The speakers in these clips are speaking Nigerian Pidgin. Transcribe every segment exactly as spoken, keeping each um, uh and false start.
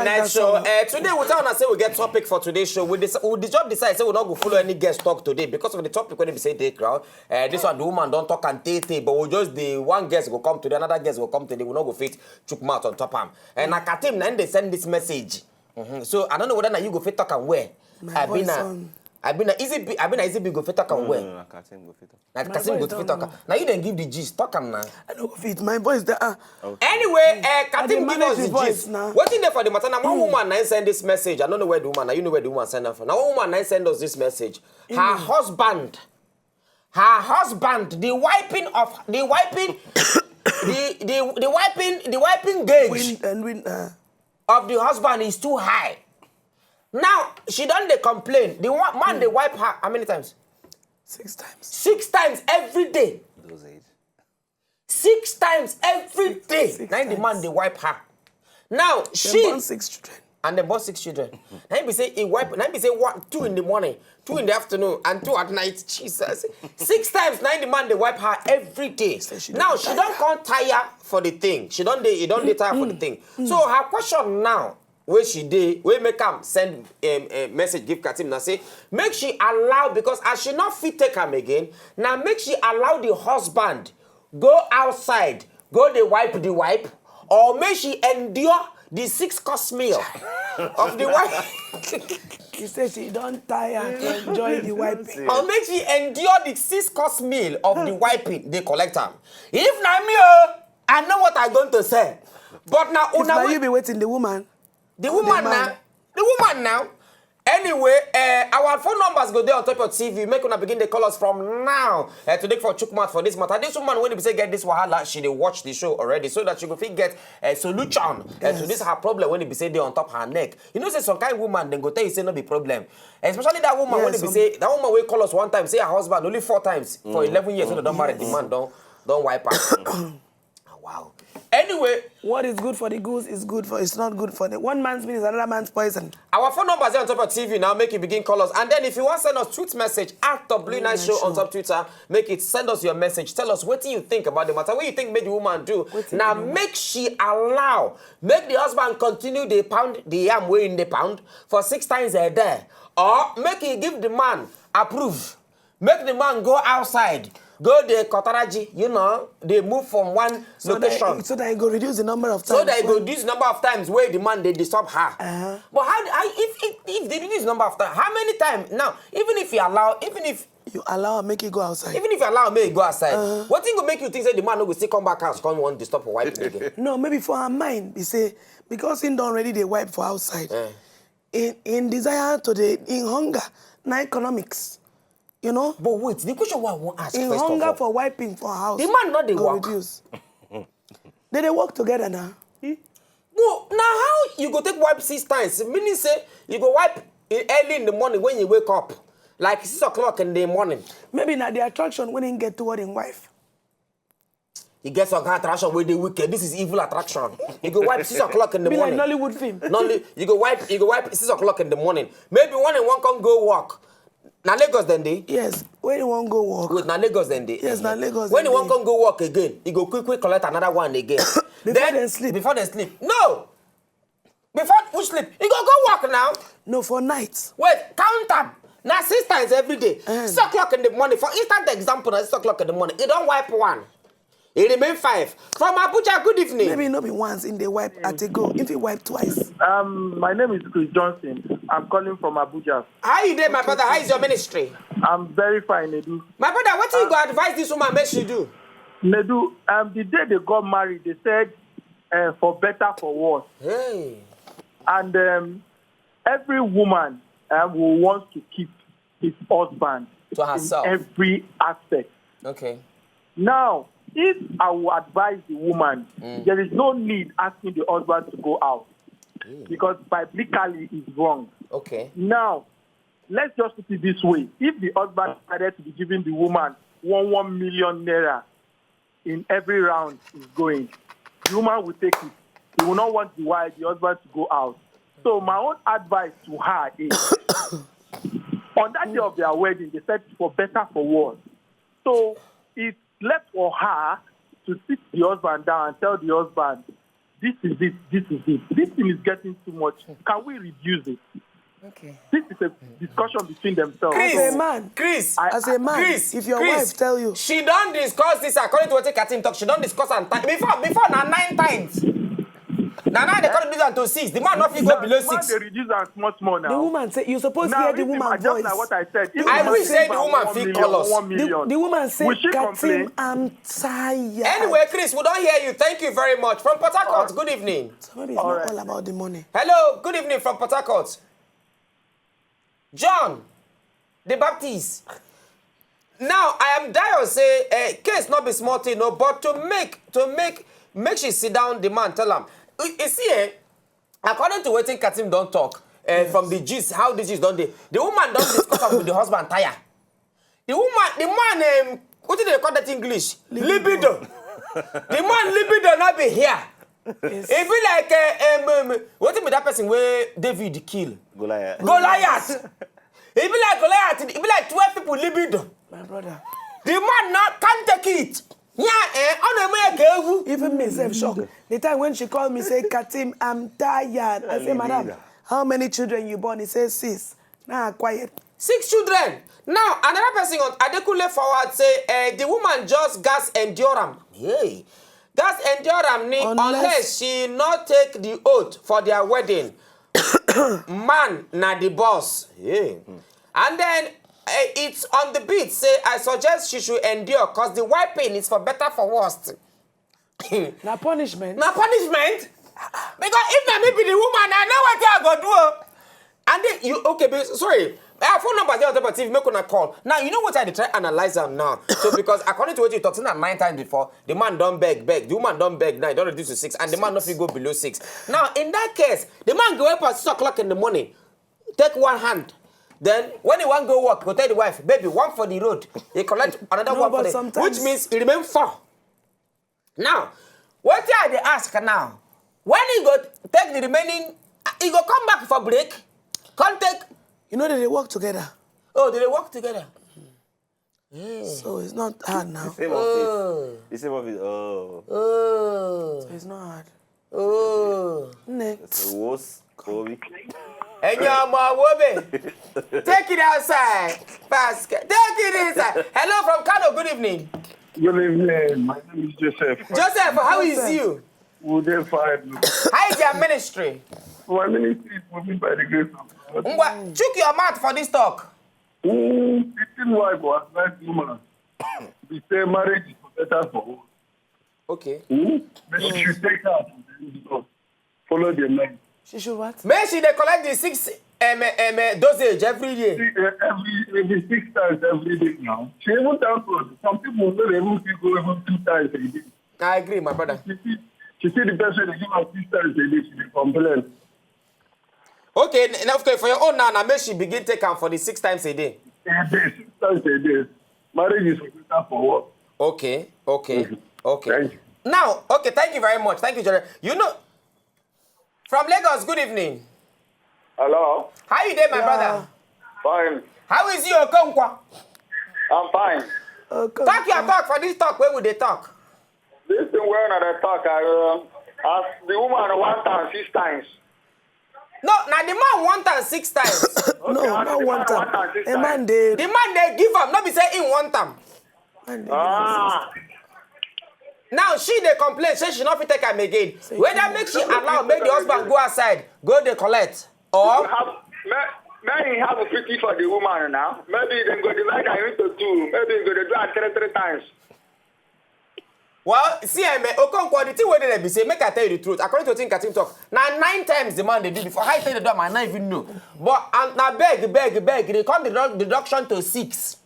Nice show. Uh, today we tell una say we get topic for today's show. We, dis- we just decide say we not go follow any guest talk today because of the topic when we say dey ground. Uh, this one the woman don't talk and tey tey, but we just the one guest go come today, another guest go come today. We not go fit chook mouth on top am. And na Katim na him dey send this message. Mhm. So I don't know whether na you go fit talk and where. My I be voice na, on. I be na easy. Be, I be na easy. Be go fit talk and where. No, no, no, Katim go fit talk. Na Katim go fit talk am. Na you then give the gist. Talk am na. I no go fit. My voice dey ah. Anyway, uh, I dey Katim give manage us the the voice gist. Now. Wetin dey for the matter? Na one woman na send this message. I don't know where the woman. Na you know where the woman send am from. Na one woman na send us this message. Her husband, her husband, the wiping of the wiping, the the the wiping the wiping gauge Win and win. Uh, of the husband is too high. Now she don dey complain. The one, man dey wipe her how many times? Six times. Six times every day. Those age. Six times every day. Six Na him the times. Man dey wipe her. Now Dem she born six children. And dem born six children. Na him be say he wipe. Na him be say one, two in the morning, two in the afternoon, and two at night. Jesus, six times. Na him the man dey wipe her every day. Say she Now don she tire. Don come tire for the thing. She don dey. He don dey tire for the thing. So her question now, where she dey, where make am send um, a message give Katim now say make she allow because as she not fit take am again, now make she allow the husband go outside, go dey wipe the wipe, or make she endure the six course meal of the wipe. She say she don tire to enjoy the wiping. Or make she endure the six course meal of the wiping they collect am. If na me o, I know what I going to say. But na If una na wey- you be wetin the woman. the woman man. Now, the woman now. Anyway, uh, our phone numbers go there on top of T V. Make una begin dey call us from now. Uh, today for chook mouth for this matter. This woman when we say get this wahala, she dey watch the show already, so that she go fit get a solution uh, to Yes. This her problem when we say dey on top her neck. You know, say some kind woman then go tell you say no be problem. Especially that woman Yeah, when we some- say that woman will call us one time, say her husband only four times for eleven years. So they don't marry the man, don't don't wipe her. Ah, wow. Anyway, What is good for the goose is good for. It's not good for the one man's meat is another man's poison. Our phone numbers are on top of T V now. Make you begin call us. And then if you want to send us tweet message at W nine Show on top Twitter, make it send us your message. Tell us what do you think about the matter. What you think made the woman do? Wetin Now the woman- make she allow, make the husband continue the pound, the yam way in the pound for six times a day, or make he give the man approve. Make the man go outside, go the Kotaraji, you know, they move from one So that, location. So that it go reduce the number of times. So that it go when- reduce number of times where the man they disturb her. Uh-huh. But how, how if, if if they reduce number of times, how many times now? Even if you allow, even if You allow her make it go outside. even if you allow me go outside, what thing go make you think say the man no go still come back house come one disturb for wife again? No, maybe for her mind, be say because he don already dey wipe for outside. Eh. In in desire to the in hunger, na economics, you know. But wait, the question why I wan ask In first hunger of all, for wiping for house. The man not dey go work. Reduce. They dey work together now. But now how you go take wipe six times? Meaning say you go wipe in early in the morning when you wake up, like six o'clock in the morning. Maybe na the attraction when he get toward him wife. You get some kind of attraction where they wicked. This is evil attraction. You go wipe six o'clock in the Be like morning. Nollywood film. Nolly, you go wipe. You go wipe six o'clock in the morning. Maybe when you want come go work, na Lagos then dey. Yes, when you wan go work. Wait, na Lagos then dey. Yes, na Lagos When then you want dey. come go work again, you go quick quick collect another one again. Before dem sleep. Before they sleep. No. Before we sleep, you go go work now. No, for night. Wait, count am. Na six times every day. Eh. Six o'clock in the morning. For instant example, na six o'clock in the morning. You don't wipe one. It remain five. From Abuja, good evening. Maybe no be once in the wipe at a go. If you wipe twice. Um, my name is Chris Johnson. I'm calling from Abuja. How you dey, my brother? How is your ministry? I'm very fine, Nedu. My brother, what you go advise this woman make she do? Nedu, um, the day they got married, they said uh, for better, for worse. Hey. And um, every woman um, who wants to keep his husband To herself. In every aspect. Okay. Now, if I will advise the woman, there is no need asking the husband to go out because biblically it's wrong. Okay. Now, let's just put it this way. If the husband decided to be giving the woman one one million naira in every round is going, the woman will take it. He will not want the wife, the husband to go out. So my own advice to her is, on that day of their wedding, they said for better, for worse. So it's left for her to sit the husband down and tell the husband, this is it, this is it. This thing is getting too much. Can we reduce it? Okay. This is a discussion between themselves. Chris, As a man. Chris, As a man, Chris, if your Chris, wife tell you, she don discuss this according to wetin Katim talk. She don discuss am time before before na nine times. Na now they come reduce am to six. The man no fit go below Why six. They reduce am small small now. The woman say, you suppose Now, hear the if woman I just like voice. what I said. If I you wish think say the about woman one fit million, call us. One The, million, the woman say, will she Katim, complain? I'm tired. Anyway, Chris, we don hear you. Thank you very much. From Port Harcourt, good evening. So maybe it's not all about the money. Hello, good evening from Port Harcourt. John, the Baptist. Now, I am dying say uh, case not be small thing, no, but to make to make make she sit down, the man tell am. You you see, eh, according to wetin Katim don talk uh, from the gist, how the gist don dey, the woman don discuss am with the husband tire. The woman, the man, um, what do they call that English? Libido. The man libido not be here. E be like uh, um, um, wetin be that person wey David kill? Goliath. Goliath. E be like Goliath. E be like twelve people libido. My brother. The man not can't take it. Yeah, eh, ọ na-eme ya ka ewu. Even me self shock. The time when she called me, say, Katim, I'm tired. I say, Madam, how many children you born? He says, six. Now quiet. Six children. Now, another person on Adekunle forward say uh, the woman just gas endure am. Hey. Gas endure am ni Unless- unless she not take the oath for their wedding. Man na the boss. Hey. And then uh, it's on the beat say I suggest she should endure because the wiping is for better for worse. Na punishment. Na punishment. Because if na me be the woman, I know what I go do. Oh. And then you okay, but sorry. I have phone numbers there on top of T V, make una call. Now you know what I dey try analyze am now. So because according to what you talk, say na nine times before, the man don beg, beg, the woman don beg, now e don reduce to six, and the man no fit go below six. Now in that case, the man go up at six o'clock in the morning, take one hand. Then when he wan go work, go tell the wife, baby, one for the road. He collect another No, one for but the sometimes- which means e remain four. Now, wetin I dey ask now, when he go take the remaining, he go come back for break, come take. You know that they work together. Oh, they dey work together. So it's not hard now. Same office. The same office. Oh. Oh, So it's not hard. oh. Next. Worse. Kobe. Ẹ̀yin ọmọ Wobe, take it outside. Basket. Take it inside. Hello from Kano. Good evening. Good evening. My name is Joseph. Joseph, how is you? We dey fine. How is your ministry? My ministry is moving by the grace of God. Ngwa, chook your mouth for this talk. Mm, the thing why go advise woman be say marriage is for better for worse. Okay. Mm? But she should take her to the end of follow the man. She should what? Make she dey collect the six um, um, uh, dosage every year. See, uh, every every six times every day now. She even thank God. Some people no dey even fit go even two times a day. I agree, my brother. She see, she see the person dey give her six times a day. She dey complain. Okay, n- now okay, for your own now, now make she begin take am for the six times a day. A day, six times a day. Marriage is for better for worse. Okay, okay, okay. Thank you. Now, okay, thank you very much. Thank you, Jerry. You know, from Lagos, good evening. Hello. How you dey, my brother? Fine. How is you, Okonkwa? I'm fine. Okay. Talk your talk for this talk wey we dey talk. This thing where another talk, I, uh, ask the woman one time, six times. No, na the man one time six times. No, Okay, not the one man time. one time, six A man times. dey. The man dey give am, no be say in one time. Man dey. Ah, Now she dey complain say she no fit take am again. Whether make she allow make the husband go outside, go dey collect, you or have, may, may he have a pity for the woman now. Maybe they go divide her into two. Maybe he go dey do her three three times. Well, see, eh, man, Okonkwo, the thing wey dey there be say, make I tell you the truth. According to wetin Katim talk, na nine times the man dey do before. How you take dey do am, I no even know. But um, na beg, beg, beg. They come the deduction to six.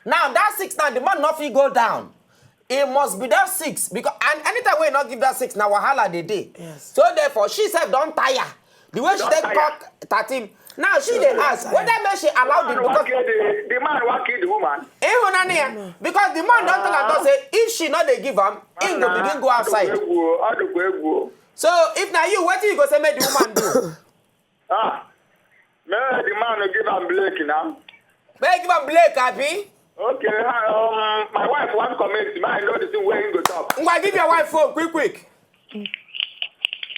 Now that six now, the man no fit go down. It must be that six because and anytime wey you no give that six, na wahala dey dey. Yes. So therefore, she sef don tire. The way she Don take tire. Talk Tatim. Now she dey ask whether make she allow the The man wan because kill the, the man wan kill the woman. Ịhụnanya ya, because the man don tell am talk say if she no dey give am, im go begin go outside. Egwu o, ọ dịkwa egwu o. So if na you, wetin you go say make the woman do? Ah, may the man no give am break now. Make give am break, abi? Okay, um, my wife wan comment. May I know the thing wey he go talk. Ngwa, give your wife phone quick quick.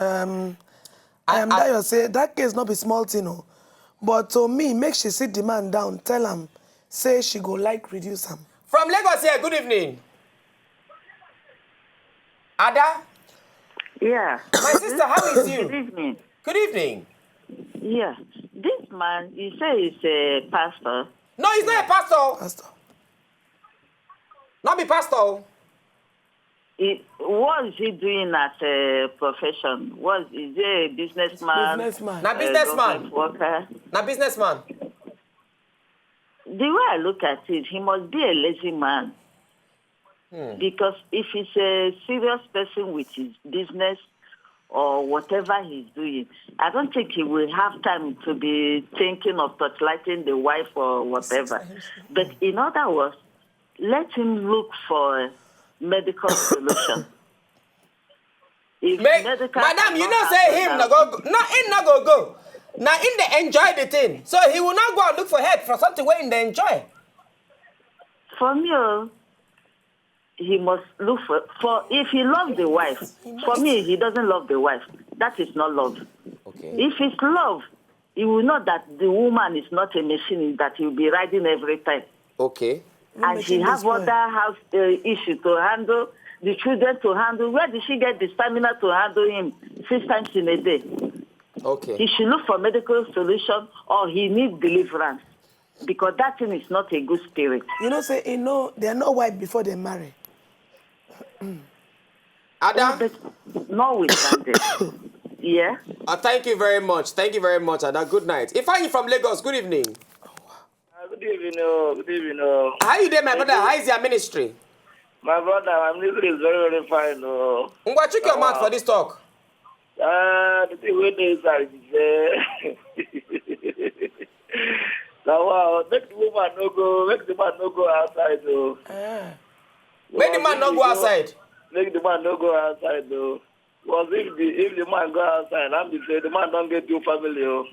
Um, I am Dayo say that case no be small thing o. But to me, make she sit the man down, tell am say she go like reduce am. From Lagos here, good evening. Ada, Yeah. my sister, how is Good you? Evening. Good evening. Yeah. This man, you say he's a pastor. No, he's not a pastor. Pastor. Not be pastor. He, what is he doing as a profession? What is he a businessman? Businessman. Na A businessman. Government worker? Na businessman. The way I look at it, he must be a lazy man. Because if he's a serious person with his business or whatever he's doing, I don't think he will have time to be thinking of torchlighting the wife or whatever. But in other words, let him look for a medical solution. If Make, medical madam, you cannot know say happen him now, no go, no, him no go go. Now him dey enjoy the thing, so he will not go and look for help for something where him dey enjoy. For me, oh, he must look for, for if he loves the wife. For me, he doesn't love the wife. That is not love. Okay. If it's love, he will know that the woman is not a machine that he will be riding every time. Okay. And she Making have this point. Other house uh, issue to handle, the children to handle. Where did she get the stamina to handle him six times in a day? Okay. He should look for medical solution or he needs deliverance because that thing is not a good spirit. You know say e no, they are not wife before they marry. Ada, But notwithstanding, yeah. uh, thank you very much. Thank you very much, Ada. Good night. Ifeanyi from Lagos, good evening. Uh, good evening, oh, good evening, oh. How you dey, my brother? How is your ministry? My brother, my music is very, very fine, oh. Ngwa, check your mouth for this talk. Uh, the thing wey dey inside is uh, now wow, make the woman no go, make the man no go outside, oh. Ah. Make the man no go outside. Make the man no go outside, oh. Because if the if the man go outside, I'm be say the man don't get your family, oh.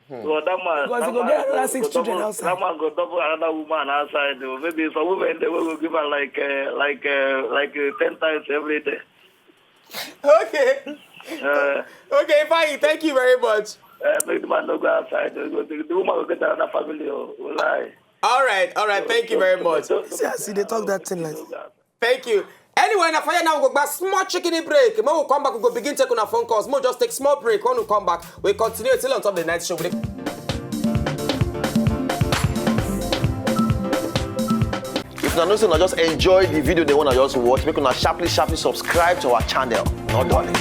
So that man, Because that he go man get another six go children double, outside. That man go double another woman outside, oh. Maybe some women they will give her like uh, like uh, like uh, ten times every day. Okay. Uh, Okay, fine. Thank you very much. uh, make the man no go outside. Oh. The, the woman will get another family, oh. Will lie. All right, all right. Thank you very much. See as e dey talk that thing like. Thank you. Anyway, na fire now. We go back small chicken break. When we come back, we go begin taking our phone calls. We just take small break. When we come back, we continue till on top of the night show. We dey If una know say una just enjoy the video, they wanna just watch, make una sharply, sharply subscribe to our channel. No darling.